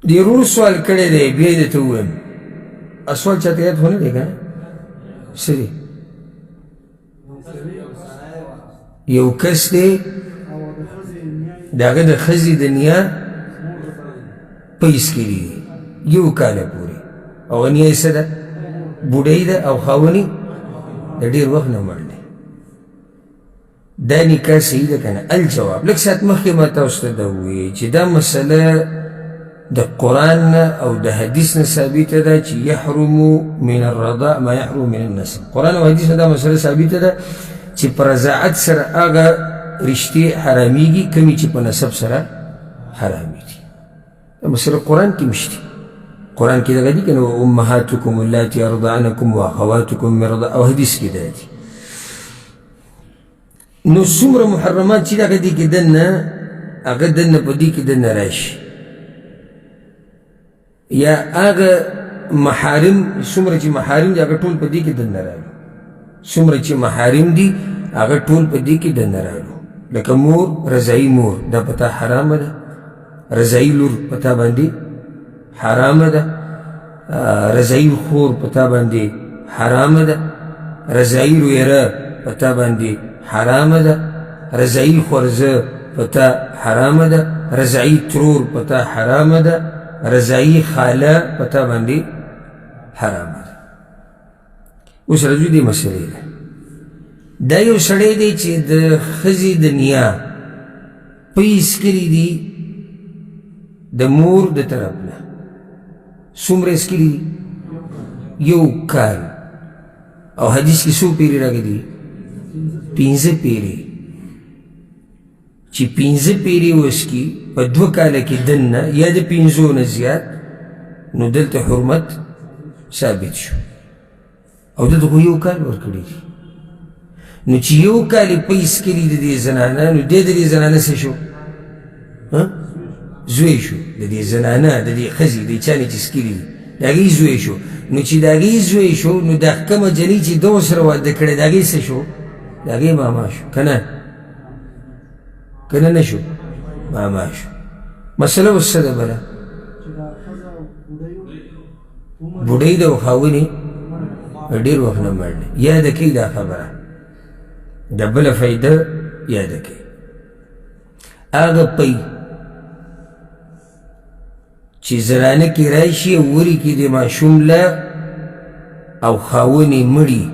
دې ورور سوال کړی دی، بیا یې درته ووایم. سوال چاته یاد خو نه دی که نه؟ څه دی؟ یو کس دی، د هغه د ښځې د نیا پیس کړي دي یو کاله پورې، او نیا یې څه ده؟ بوډۍ ده، او خاوند یې د ډېر وخت نه مړ دی. دا نکاح صحیح ده که نه؟ الجواب، لږ ساعت مخکې ما تاسو ته دا وویل چې دا مسله د قرآن نه او د حدیث نه ثابته ده چې یحرم من الرضاع ما یحرم من النسب. قرآن او حدیث نه دا مسله ثابته ده چې په رضاعت سره هغه رشتې حرامېږي کومې چې په نسب سره حرامې دي. دا مسله قرآن کې مشته. قرآن کې دغه دي که نه، امهاتکم اللاتي ارضعنکم واخواتکم من رضاع، او حدیث کې دا دي. نو څومره محرمات چې دغه دي کې دننه، هغه دننه په دې کې دننه راشي، یا هغه محارم څومره چې محارم دي هغه ټول په دې کې دننه رالو. څومره چې محارم دي هغه ټول په دې کې دننه رالو. لکه مور، رضاعي مور دا په تا حرامه ده، رضاعي لور په تا باندې حرامه ده، رضاعي خور په تا باندې حرامه ده، رضاعي رویره په تا باندې حرامه ده، رضاعي خورزه په تا حرامه ده، رضاعي ترور په تا حرامه ده، رضاعي خاله په تا باندې حرامه ده. اوس راځو دې مسئلې ته. دا یو سړی دی چې د ښځې د نیا پیس کړي دي د مور د طرف نه، څومره یې څکلي دي؟ یو کال. او حدیث کې څو پیرې راغلي دي؟ پنځه پیرې. چې پنځه پیرې وڅکي په دوه کاله کې دننه یا د پنځو نه زیات، نو دلته حرمت ثابت شو. او دلته خو یو کال ورکړی دی. نو چې یو کال یې پی څکلي د دې زنانه، نو دی د دې زنانه څه شو؟ زوی شو. د دې زنانه، د دې ښځې، د چا نه چې څکلي دي، د هغې زوی شو. نو چې د هغې زوی شو، نو دا کومه جنۍ چې ده ورسره واده کړی، د هغې څه شو؟ د هغې ماما شو. که نه؟ که نه نه شو؟ ماما شو. مسله اوس څه ده؟ بله بوډۍ ده او خاوند یې ډېر وخت نه مړ دی. یاده کړئ دا خبره، د بله فایده یاده کړئ. هغه پی چې زنانه کې راشي او وري کې د ماشوم له او خاوند یې مړي،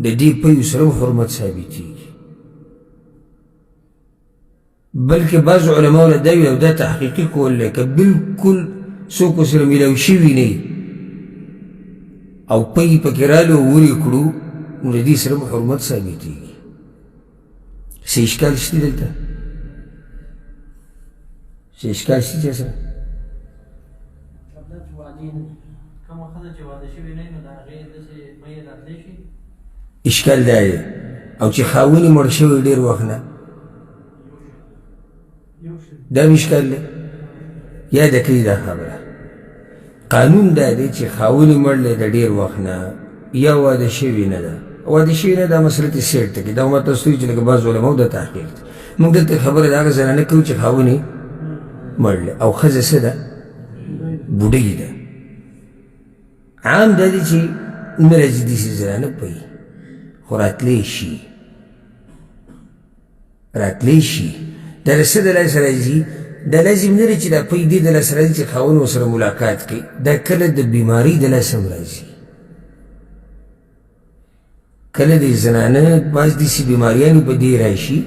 د دې پیو سره حرمت ثابتېږي. بلکې بعض علماو نه دا وي، او دا تحقیقي کول دی، که بالکل څوک ورسره میلاو شوي نه او پی پکې رالو او ورې کړو، نو د دې سره به حرمت ثابتېږي. څه اشکال شته دلته؟ څه اشکال شته چا سره؟ اشکال دا دی. او چې خاوند یې مړ شوی ډېر وخت نه، دا هم اشکال دی. یاده کړئ دا خبره. قانون دا دی چې خاوند یې مړ دی د ډېر وخت نه، یا واده شوې نه ده، واده شوې نه، دا مسله ته سیټ ته کړي. دا ما تاسو ته ویل چې لکه بعض علماو دا تحقیق دی. موږ دلته خبره د هغه زنانه کوو چې خاوند یې مړ دی او ښځه څه ده؟ بوډۍ ده. عام دا دی چې نه راځي داسې زنانه پوهي، خو راتلی شي، راتلی شي. دا د څه د لاسه راځي؟ دا لازم نه دی چې دا پی دې د لاسه راځي چې خاوند ورسره ملاقات کوي. دا کله د بیمارۍ د لاسه هم راځي، کله د زنانه بعض داسې بیماریانې په دې راشي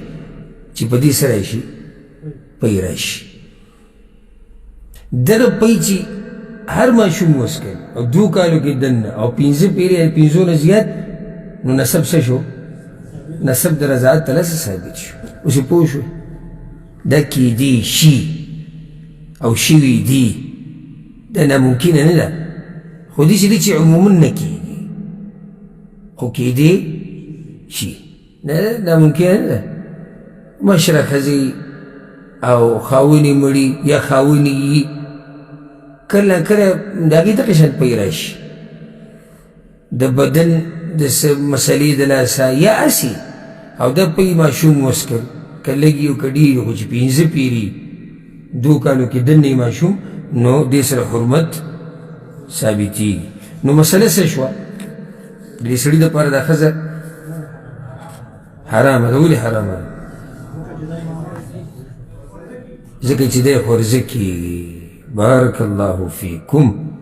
چې په دې څه راشي؟ پی راشي. دغه پی چې هر ماشوم وڅکل او دوو کالو کې دننه او پنځه پیرې یا پنځو نه زیات، نو نسب څه شو؟ نسب د رضاعت ته لاسه ثابت شو. اوس یې پوه شو دا کیدی شي او شوي دي، دا ناممکنه نه ده، خو داسې دي چې عموما نه کېږي، خو کیدی شي. نه، ناممکنه نه ده. مشره ښځې او خاوند یې مړي یا خاوند یې کله کله د هغې دغه شان پی راشي، د بدن د څه مسلې د لاسه یا هسې، او دا پی ماشوم وڅکل، که لږ او که ډېر، خو چې پنځه پیري دوو کالو کې دننه ماشوم، نو دې سره حرمت ثابتېږي. نو مسله څه شوه؟ د دې سړي دپاره دا ښځه حرامه ده. ولې حرامه ده؟ ځکه چې دی خورزه کېږي. بارک الله فیکم.